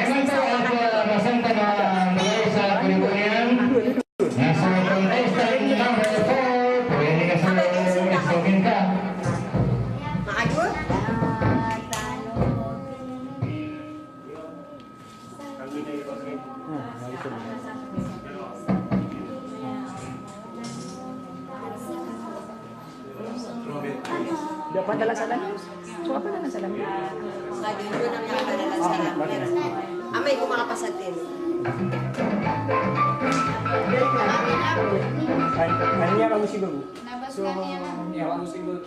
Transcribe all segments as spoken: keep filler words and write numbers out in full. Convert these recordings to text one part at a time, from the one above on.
Aya man oto a masa tano a miyasa ko di bonian. Na so contestant number four, pwede ka sa isogin ka. Maagor? Dapat dalan salam. So, apa dalan salam? Lagi doon ang nakadalan sa amin. Amay ko makapasatin. Kan, kan niya kamu siguro. So, niya kamu siguro.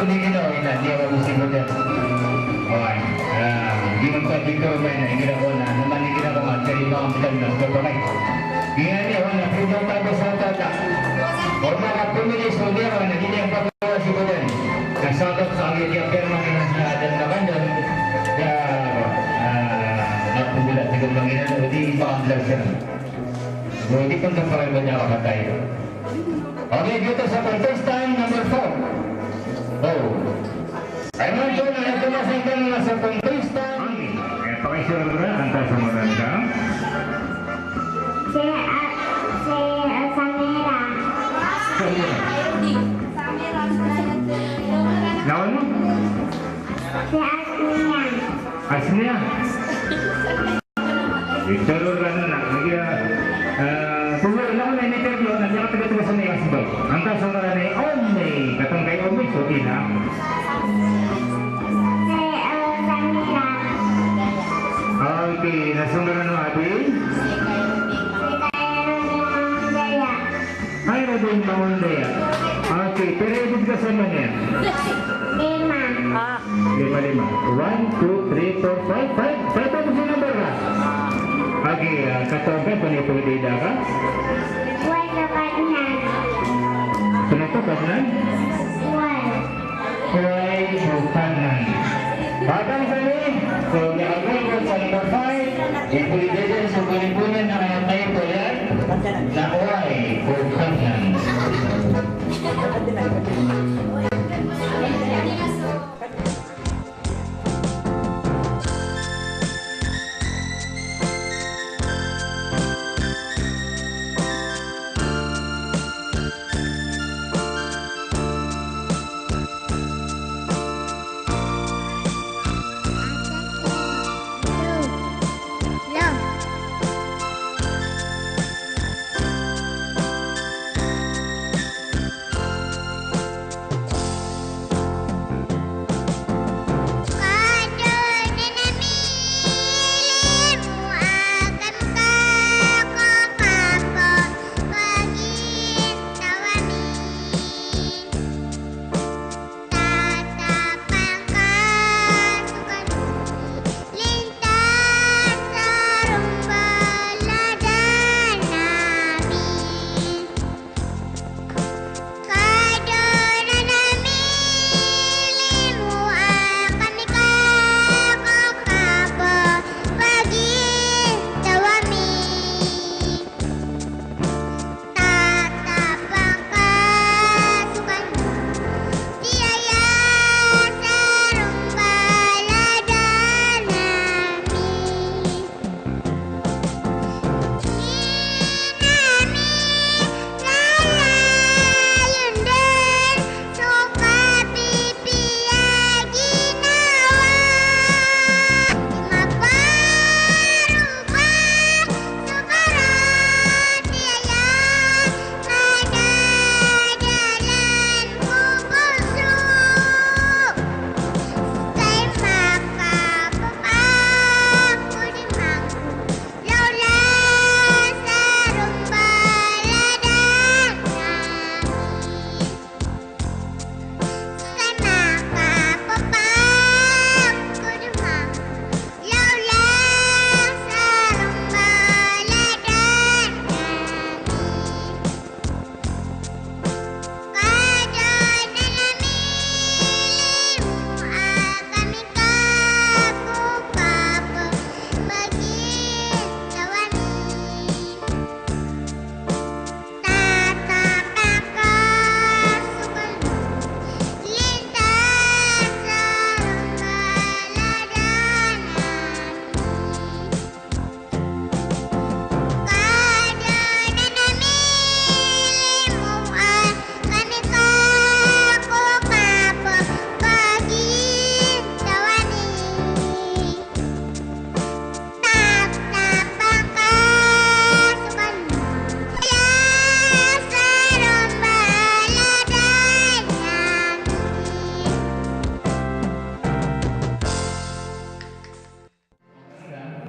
Ini kita, ini, ini apa mesti kita. Oway. Ah, di man ka dito, man, ini kita ko na, naman ini kita ko, man, kaya ibang kita na sa pamay. Ini, ini, oway, na, pero tapos sa tata. Forma ka pumili, so, di, oway, na, hindi ang pagkawa si Budan. Kasabot sa ang iya, permanent na sa atin na kandan. Ya, ah, na pumila, siguro, bang ina, di, ibang ang siya. Hindi pun sa pamay, hindi ka patay. Okay, dito sa contestant number four. Oh. Ay, man po, na ito na sa ito na sa contestant. Ay, eh, pakisira ko na, antaa so ngaran ka? Si, ah, si, ah, Samira. Samira. Lawan mo? Si Asnia. Asnia? Ito ro rano na, lagi, ah, ah, tuwa lang na ini interview, na siya katagad-tagad sa mga kasibag. Antaa so ngaran ni Omi, katong kay Omi, so ina. Si, ah, Samira. Okay, na so ngaran o abi? Si Kay Rodin Maundaya. Ay, Rodin Maundaya. Okay, pero ibig ka sa man yan? Lima. Ah. Lima, lima. One, two, three, four, five, five. Five ang number, ha? Okay, ah, katawag ka, pano pwede da ka? Why so Kadnan? Pano to, Kadnan? Why? Why so Kadnan? Babang sa ni, so, nakagol ko sa number five, ipwede din sa kulipunan na kaya tayo po yan, na why so Kadnan?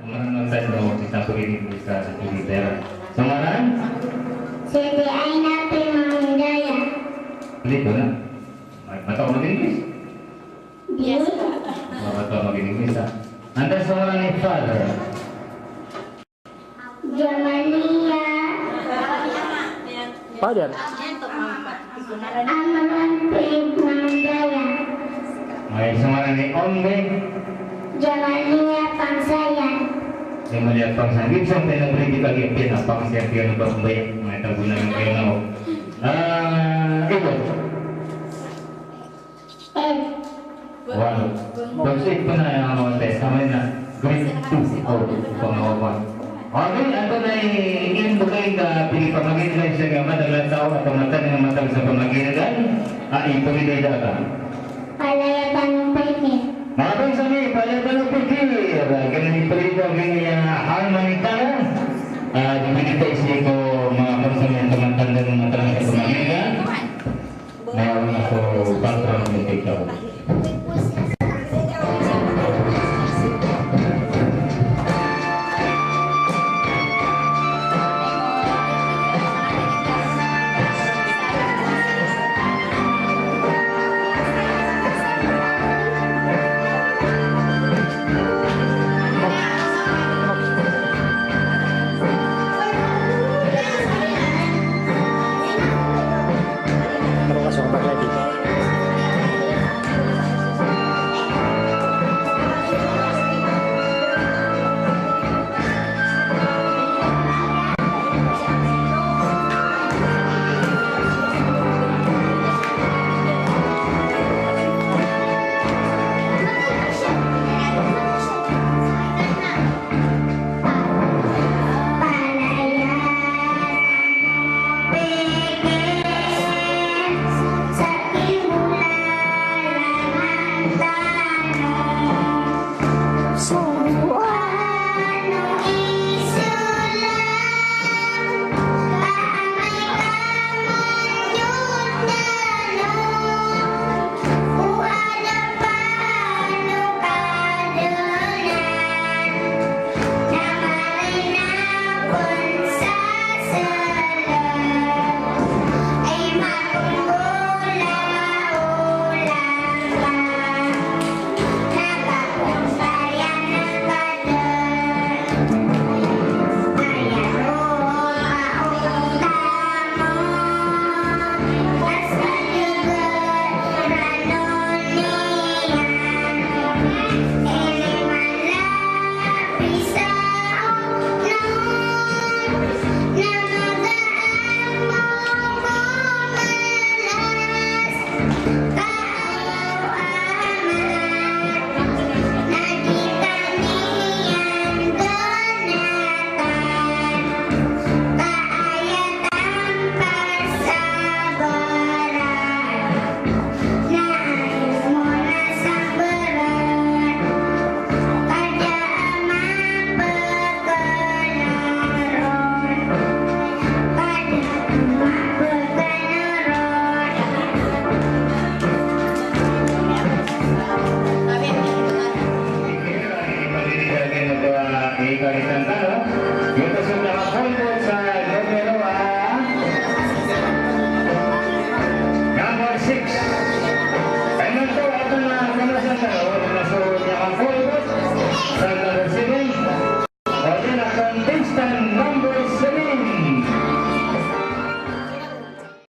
Ngaran o tayro, kita ko ini bisa sa Twitter. So ngaran? Siti Aina Primahundaya. Dito na. Kataw mag-English? Yes, po. Kataw mag-English, ha? Antaa so ngaran i father? Jamania. Father? Amran Philip Mangandaya. Ay, so ngaran i Om, di? Jamania Pangsayan. Jamania Pangsayan. Ibsan tayo ng political, yung pinapangsayan, pinapangsayan. May tagunan ng kayo na, oh. Ah, ito. Ed. Walo. Pagsiik pn a, ano, test, amay na grade two. O, pangawapa. Okay, antonaa i imbgay ka pd i pamagiragan sii ko madakel a taw a matag, matag sa pamagiragan a iprida i da ka? Palaya tano pikir. Mapangsa mi, palaya tano pikir. Giyanan i iprida, giyanan i harmony tano. Ah, di pd i taw sii ko mapangsa mi a matag, matag sa pamagiragan. Mawna ko background ko tig ka.